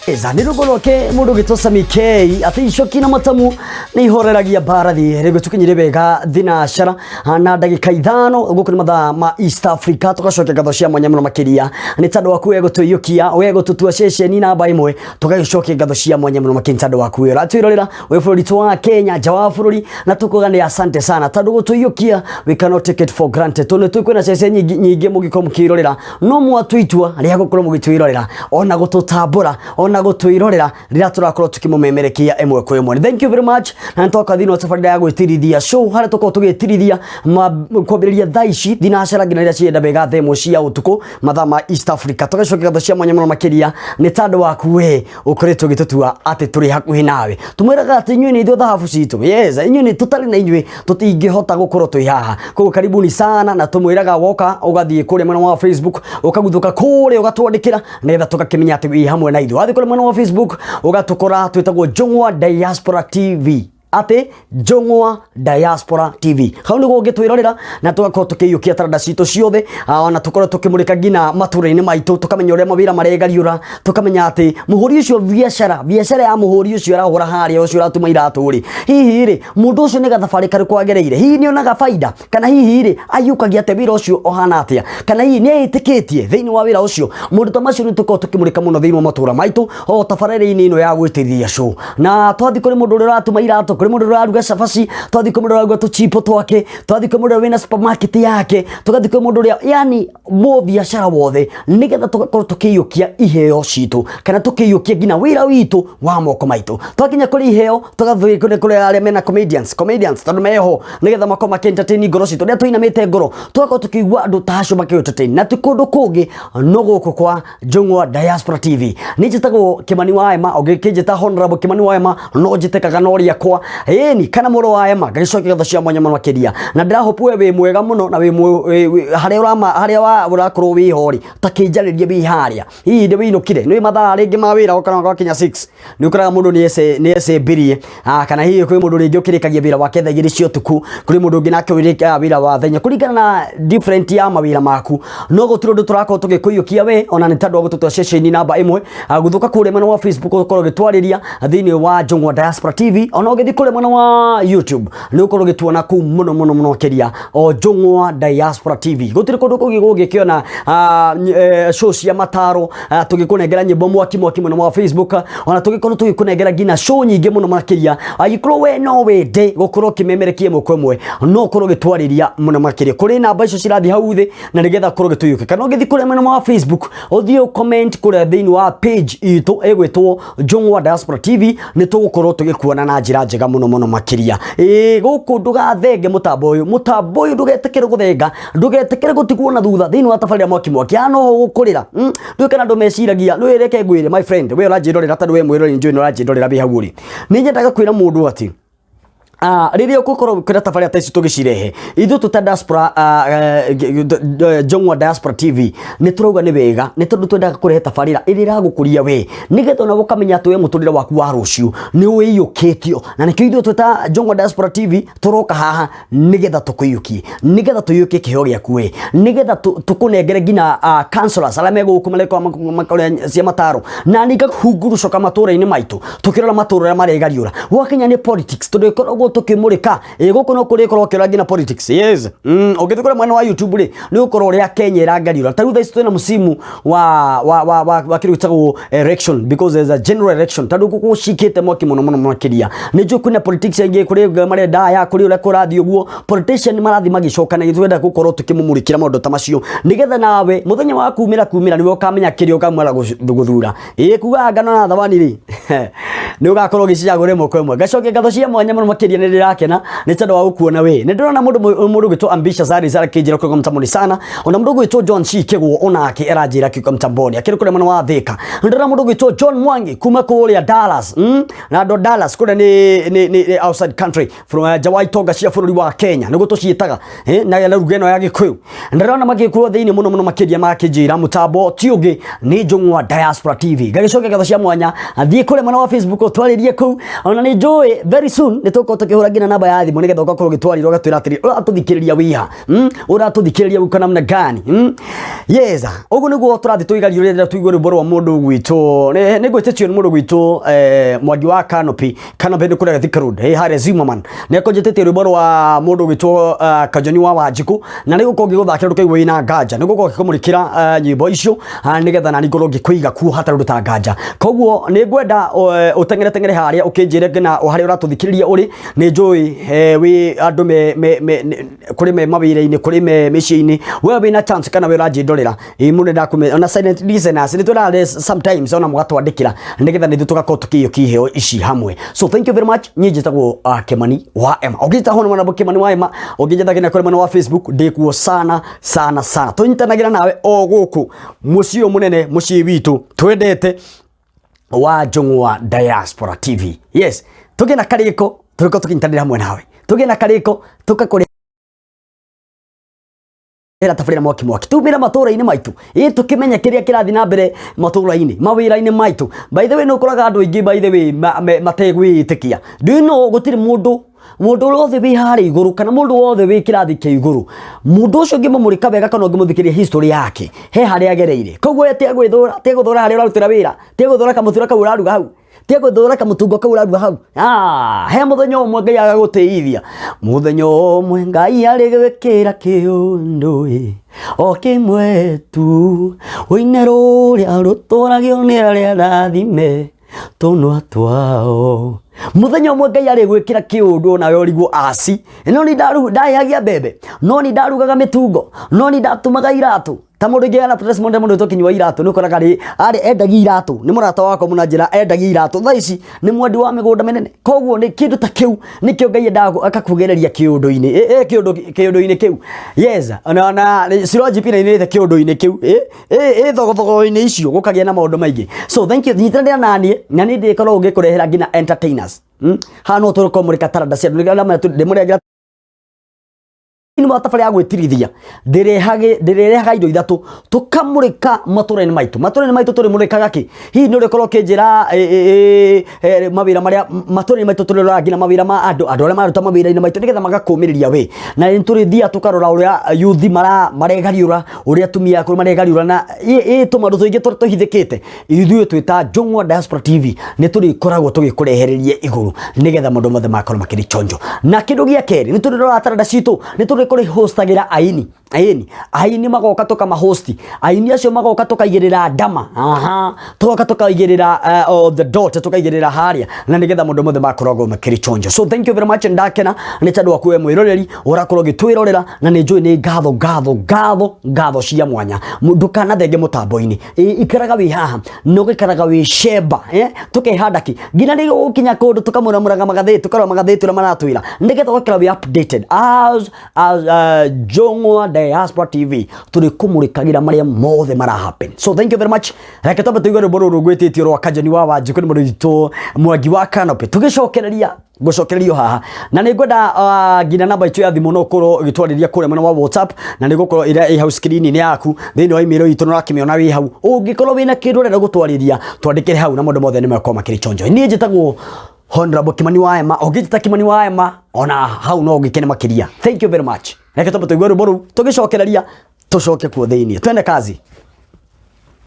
Eza nĩ rwĩmbo rwake mũndũ ũgĩtwo Sammy K atĩ icoki na matamu nĩ ihoreragia mbarathi rĩguo tũkinyire wega thinacara na ndagĩka 5 gũkũ nĩ mathaa ma East Africa. Tũgacokia ngatho cia mwanya mũno makĩria nĩ tondũ waku we gũtũiyũkia, we gũtũtua ceceni namba 1. Tũgagĩcokia ngatho cia mwanya mũno makĩria nĩ tondũ waku we ũratwĩrorera wĩ bũrũri tũ wa Kenya, nja wa bũrũri, na tũkuga nĩ asante sana tondũ gũtũiyũkia we cannot take it for granted, tondũ nĩ tũĩ kwĩna ceceni nyingĩ nyingĩ mũngĩkorwo mũkĩrorera, no mwatua itua rĩa gũkorwo mũgĩtwĩrorera ona gũtũtambũra ona gũtwĩrorera rĩrĩa tũrakorwo tũkĩmũmemerekia ĩmwe kwa ĩmwe. Thank you very much. Na nĩtwoka thĩinĩ wa tabarĩra ya gwĩtirithia show, harĩa tũkorwo tũgĩtirithia kwambĩrĩria thaa ici thinacara nginya rĩrĩa cienda wega thaa 1 cia ũtukũ mathaa ma East Africa. Tũgacokia ngatho cia mwanya mũno makĩria nĩ tondũ waku we ũkoretwo ũgĩtũtua atĩ tũrĩ hakuhĩ nawe. Tũmwĩraga atĩ inyuĩ nĩ ithuĩ thahabu citũ. Yes, inyuĩ nĩ tũtarĩ na inyuĩ tũtingĩhota gũkorwo twĩ haha. Koguo karibuni sana, na tũmwĩraga woka ũgathiĩ kũrĩa mwena wa Facebook, ũkaguthũka kũrĩa, ũgatwandĩkĩra nĩgetha tũgakĩmenya atĩ wĩ hamwe na ithuĩ. Wathiĩ kũrĩa mwena wa Facebook ũgatũkora twĩtagwo Njũng'wa Diaspora TV, atĩ Njũng'wa Diaspora TV. Hau nĩguo ũngĩtwĩrorera na tũgakorwo tũkĩiyũkia taranda citũ ciothe, ona tũkorwo tũkĩmũrĩka nginya matũra-inĩ maitũ, tũkamenya ũrĩa mawĩra maregariũra, tũkamenya atĩ mũhũri ũcio biacara ya mũhũri ũcio arahũra harĩa, ũcio ũratuma iratũ rĩ, hihi rĩ mũndũ ũcio nĩ gathabarĩ karĩkũ agereire, hihi nĩ onaga baida, kana hihi rĩ aiyũkagia atĩa wĩra ũcio ũhana atĩa, kana hihi nĩ etĩkĩtie thĩinĩ wa wĩra ũcio. Mũndũ ta macio nĩ tũkorwo tũkĩmũrĩka mũno thĩinĩ wa matũra maitũ o tabarĩra-inĩ ĩno ya gwĩtĩrĩria show. Na twathiĩ kũrĩ mũndũ ũrĩa ũratuma iratũ, kũrĩ mũndũ ũrĩa ũraruga cabaci, twathiĩ kũrĩ mũndũ ũrĩa ũraruga tũchipo twake, twathiĩ kũrĩ mũndũ ũrĩa wĩna supermarket yake, tũgathiĩ kũrĩ mũndũ ũrĩa yani mũ biacara wothe, nĩgetha tũgakorwo tũkĩiyũkia iheo citũ kana tũkĩiyũkia nginya wĩra witũ wa moko maitũ. Twakinya kũrĩ iheo, tũgathiĩ kũrĩ arĩa mena comedians tondũ meho nĩgetha makorwo makĩ entertain ngoro citũ rĩrĩa tũinamĩte ngoro, tũgakorwo tũkĩigua andũ ta acio makĩ entertain, na ti kũndũ kũngĩ no gũkũ kwa Njũng'wa Diaspora TV. Nĩ njĩtagwo Kĩmani wa Ema, ũngĩkĩnjĩta Honorable Kĩmani wa Ema no njĩtĩkaga no rĩakwa ĩni kana mũrũ wa Ema. Ngagĩcokia ngatho cia mwanya mũno makĩria, na ndĩrahope we wĩ mwega mũno na wĩ harĩa ũrama harĩa ũrakorwo wĩ ho rĩ, ta kĩnjarĩrie wĩ harĩa hihi nĩ wĩinũkire, nĩ mathaa rĩngĩ ma wĩra ũkona gwakinya 6 nĩ ũkoraga mũndũ nĩ ecembirie, kana hihi kwĩ mũndũ rĩngĩ ũkĩrĩkagia wĩra wake thaa 2 cia ũtukũ, kũrĩ mũndũ ũngĩ nake ũrĩkaga wĩra wa thenya, kũringana na different ya mawĩra maku. No gũtirĩ ũndũ tũrakorwo tũgĩkũiyũkia we ona nĩ tondũ wa gũtũtua ceceni namba 1. Gũthũka kũrĩa mwena wa Facebook ũkorwo ũgĩtwarĩria thĩinĩ wa Njũng'wa Diaspora TV, ona ũgĩthiĩ kũrĩa mwena wa YouTube nĩ ũkorwo ũgĩtuona kũu mũno mũno mũno makĩria o Njũng'wa Diaspora TV. Gũtirĩ kũndũ kũngĩ ũngĩkĩona show cia mataro, tũgĩkũnengera nyĩmbo mwaki mwaki mwena wa Facebook, ona tũgĩkorwo tũgĩkũnengera nginya show nyingĩ mũno makĩria. Angĩkorwo we no wende gũkorwo ũkĩmemerekia ĩmwe kwa ĩmwe, no ũkorwo ũgĩtwarĩria mũno makĩria kũrĩ namba icio cirathiĩ hau thĩ, na nĩgetha ũkorwo ũgĩtũiyũkia, kana ũngĩthiĩ kũrĩa mwena wa Facebook, ũthiĩ ũ comment kũrĩa thĩinĩ wa page itũ ĩgwĩtwo Njũng'wa Diaspora TV, nĩ tũgũkorwo tũgĩkuona na njĩra njega mũno mũno makĩria. Ĩĩ, gũkũ ndũgathenge mũtambo ũyũ ndũgetĩkĩre gũthenga, ndũgetĩkĩre gũtigwo na thutha thĩinĩ wa tabarĩra mwaki mwaki. Haha noho gũkũrĩra. Ndũĩ kana andũ meciragia nĩ reke ngwĩre, my friend, we ũranjĩrorera, tondũ we mwĩroreri njũĩ nĩ ũranjĩrorera wĩ hau ũrĩ. Nĩ nyendaga kwĩra mũndũ atĩ rĩrĩa ũgũkorwo kwĩra tabarĩra ta ici tũgĩcirehe ithuĩ tũta diaspora, Njũng'wa Diaspora TV, nĩ tũrauga nĩ wega nĩ tondũ twendaga kũrehe tabarĩra ĩrĩa ĩragũkũria we, nĩgetha ona ũkamenya atĩ we mũtũrĩre waku wa rũciũ nĩ wĩiyũkĩtio. Na nĩkĩo ithuĩ twĩta Njũng'wa Diaspora TV tũroka haha nĩgetha tũkũiyũkie, nĩgetha tũiyũkie kĩheo gĩaku we, nĩgetha tũkũnengere nginya counselors arĩa me gũkũ marĩa cia mataro, na nĩ ngahungurucoka matũra-inĩ maitũ tũkĩrora matũra ũrĩa maregariũra gwakinya nĩ politics, tondũ ĩkoragwo tũkĩmũrĩka ĩ gũkũ no kũrĩ ĩkorwo ũkĩrora nginya politics. Yes, ũngĩthiĩ kũrĩa mwena wa YouTube rĩ, nĩ ũgũkorwo ũrĩa Kenya ĩrangariũra. Ta rĩu thaa ici twĩna msimu wa kĩndũ gĩtagwo election, because there's a general election, tondũ gũkũ gũcikĩte mwaki mũno mũno makĩria. Nĩ njũĩ kwĩna politics aingĩ, kũrĩ marenda aya, kũrĩ ũrĩa kũrathiĩ ũguo, politician marathiĩ magĩcokanagia. Twenda gũkorwo tũkĩmũmũrĩkĩra maũndũ ta macio, nĩgetha nawe mũthenya wa kumĩra nĩwe ũkamenya kĩrĩa ũkamwara gũthura. Ĩĩ, kuga ngano na thamani rĩ, nĩ ũgakorwo ũgĩcicagũra ĩmwe kwa ĩmwe. Ngacokia ngatho cia mwanya mũno makĩria, nĩ ndĩrakena nĩ tondũ wa gũkuona we. Nĩ ndĩrona mũndũ ũgwĩtwo Ambitious Harris arakĩnjĩra kũrũga mtamboni sana, ona mũndũ ũgwĩtwo John C Kĩgũo onake aranjĩra kĩũka mtamboni akĩrĩ kũrĩa mwena wa Thĩka. Nĩ ndĩrona mũndũ ũgwĩtwo John Mwangi kuma kũrĩa Dallas, na andũ a Dallas kũrĩa nĩ outside country from nja wa itonga cia bũrũri wa Kenya nĩguo tũciĩtaga, na ruga ĩno ya Gĩkũyũ. Ndĩrona magĩkuo thĩinĩ mũno mũno makĩria, makĩnjĩra mũtambo ti ũngĩ nĩ Njũng'wa Diaspora TV. Ngagĩcokia ngatho cia mwanya, thiĩ kũrĩa mwena wa Facebook ũtwarĩrie kũu, ona nĩ njũĩ very soon nĩ tũgũkorwo. Tũkĩhũra nginya namba ya thimũ nĩgetha ũgakorwo ũgĩtwarĩra ũgatwĩra atĩrĩ, ũratũthikĩrĩria wĩha, Ũratũthikĩrĩria gũka namna gani, Yes, ũguo nĩguo tũrathiĩ tũigariũrĩra tũigue rwĩmbo rwa mũndũ gwitũ. Nĩ ngwĩtĩtio nĩ mũndũ gwitũ, Mwangi wa Canopy. Canopy nĩ kũrĩa Thika Road, harĩa Zimmerman. Nĩ akonjetĩtie rwĩmbo rwa mũndũ gwitũ, Kajoni wa Wanjikũ, na nĩ gũkorwo ngĩgũthakĩra ndũkaigua wĩna nganja. Nĩ gũkorwo ngĩkũmũrĩkĩra nyĩmbo icio, nĩgetha nani ngorwo ngĩkũiga kuo hatarĩ ũndũ ta nganja. Koguo nĩ ngwenda ũteng'ere teng'ere harĩa ũkĩnjĩre nginya harĩa ũratũthikĩrĩria ũrĩ. Nĩ njũĩ wĩ andũ me, me, me, kũrĩ me mawĩra-inĩ, kũrĩ me mĩciĩ-inĩ. We wĩna chance kana we ũranjĩndorera ĩ mũno ndakũme ona silent listeners nĩ twĩraga sometimes ona mũgatwandĩkĩra nĩgetha nithuĩ tũgakorwo tũkĩiyũkia iheo ici hamwe. So thank you very much. Niĩ njĩtagwo Kimani wa Emma. Ũngĩnjĩta hona mwana Kimani wa Emma, ũngĩnjetha nginya kũrĩ mwena wa Facebook, ndĩkuo sana sana sana. Tũnyitanagĩra nawe o gũkũ mũciĩ ũyũ mũnene, mũciĩ witũ twendete wa Njũng'wa Diaspora TV. Yes, tũgĩe na karĩko, tũrĩko tũkĩnyitanĩra hamwe nawe, tũgĩe na karĩko tũkakũrĩ era tabarĩra mwaki mwaki tumĩra matũra-inĩ maitũ, ĩ tũkĩmenye kĩrĩa kĩrathiĩ na mbere matũra-inĩ, mawĩra-inĩ maitũ. By the way, nĩ ũkoraga andũ aingĩ, by the way, mategwĩtĩkia. Do you know gũtirĩ mũndũ, mũndũ ũrĩa wothe wĩ harĩa igũrũ kana mũndũ wothe wĩ kĩrathi kĩa igũrũ, mũndũ ũcio ũngĩmũmũrĩka wega kana ũngĩmũthikĩrĩria history yake, he harĩa agereire. Koguo we tiegwĩthũra, tiegũthũra harĩa ũrarutĩra wĩra, tiegũthũra kamũtura kau ũraruga hau, tiegũthũra kamũtungo kau ũraruga hau. He mũthenya ũmwe Ngai agagũtĩithia, mũthenya ũmwe Ngai arĩgwĩkĩra kĩũndũ ĩ o kĩmwe tu, ũine rũrĩa rũtũragio nĩ arĩa arathime tũnua twao. Mũthenya ũmwe Ngai arĩgwĩkĩra kĩũndũ nawe ũrigwo aci, no nĩ ndahĩhagia mbembe, no nĩ ndarugaga mĩtungo, no nĩ ndatumaga iratũ. Ta mũndũ ingĩ ana press mũndũ mũndũ tũkinyua iratũ, nĩ ũkoraga rĩ arĩ endagia iratũ, nĩ mũrata wakwa mũno, njĩra endagia iratũ, thaa ici nĩ mwendi wa mĩgũnda mĩnene. Koguo nĩ kĩndũ ta kĩu nĩkĩo Ngai endaga akakugereria kĩũndũ-inĩ, kĩũndũ-inĩ kĩu. Yes, na Sironji Pina inĩte kĩũndũ-inĩ kĩu, ĩ thogothogo-inĩ icio gũkagĩa na maũndũ maingĩ. So thank you, nyitanĩra naniĩ na nĩ ndĩkoragwo ngĩkũrehera nginya entertainers. Haha no tũrĩkorwo mũrĩka taranda cia andũ, ndĩmũrehagĩra thĩinĩ wa thabarĩ ya gwĩtirithia. Ndĩrĩrehaga indo ithatũ tũkamũrĩka matũra-inĩ maitũ. Matũra-inĩ maitũ tũrĩmũrĩkaga kĩ? Hihi nĩ ũrĩkorwo ũkĩnjĩra mawĩra marĩa matũra-inĩ maitũ tũrĩroraga nginya mawĩra ma andũ, andũ arĩa mararuta mawĩra-inĩ maitũ nĩgetha magakũmĩrĩria wĩ na nĩ tũrĩthiaga tũkarora ũrĩa yuthi maregariũra, ũrĩa atumia akũrũ maregariũra, na ĩ tũmaũndũ tũingĩ tũrĩa tũhithĩkĩte. Ithuĩ twĩ ta Njũng'wa Diaspora TV nĩ tũrĩkoragwo tũgĩkũrehereria igũrũ nĩgetha maũndũ mothe makorwo makĩrĩ chonjo. Na kĩndũ gĩa kerĩ, nĩ tũrĩroraga taranda citũ, nĩ tũrĩkũrĩ-hostagĩra aini. Aini, aini magoka tũkamahosti, aini acio magoka tũkaigĩrĩra ndama, aha, tũgoka tũkaigĩrĩra on the dot, tũkaigĩrĩra harĩa, na nĩgetha maũndũ mothe makoragwo makĩrĩ chonjo. So thank you very much. Ndakena nĩ tondũ waku we mwĩroreri ũrakorwo ũgĩtwĩrorera, na nĩ njũĩ nĩ ngatho ngatho ngatho ngatho cia mwanya. Ndũkanathenge mũtambo-inĩ, ikaraga wĩ haha na ũgaikaraga wĩ cemba, tũkehanda ki nginya rĩrĩa ũgũkinya kũndũ tũkamũramũraga magathĩti, tũkarora magathĩti ũrĩa maratwĩra nĩgetha ũgakora wĩ updated as Njũng'wa Diaspora TV tũrĩkũmũrĩkagĩra marĩa mothe mara happen. So thank you very much. Reke twambe tũigue rwĩmbo rũrũ ngwĩtĩtio rwa Kajoni wa Wanjikũ, nĩ mũndũ witũ Mwangi wa Canopy, tũgĩcokereria ngũcokererio haha. Na nĩ ngwenda nginya namba itũ ya thimũ no ũkorwo ũgĩtwarĩria kũrĩa mwena wa WhatsApp, na nĩ gũkorwo ĩrĩa ĩ hau screen-inĩ yaku thĩinĩ wa email itũ, nĩ ũrakĩmĩona wĩ hau. Ũngĩkorwo wĩna kĩndũ ũrenda gũtwarĩria, twandĩkĩre hau na maũndũ mothe nĩ megũkorwo makĩrĩ chonjo. Niĩ njĩtagwo Honorable Kimani wa Emma. Ũngĩnjĩta Kimani wa Emma ona hau no ũgĩkene makĩria. Thank you very much. Reke twambe tũigue rwĩmbo rũu, tũgĩcokereria tũcoke kuo thĩinĩ. Twende kazi.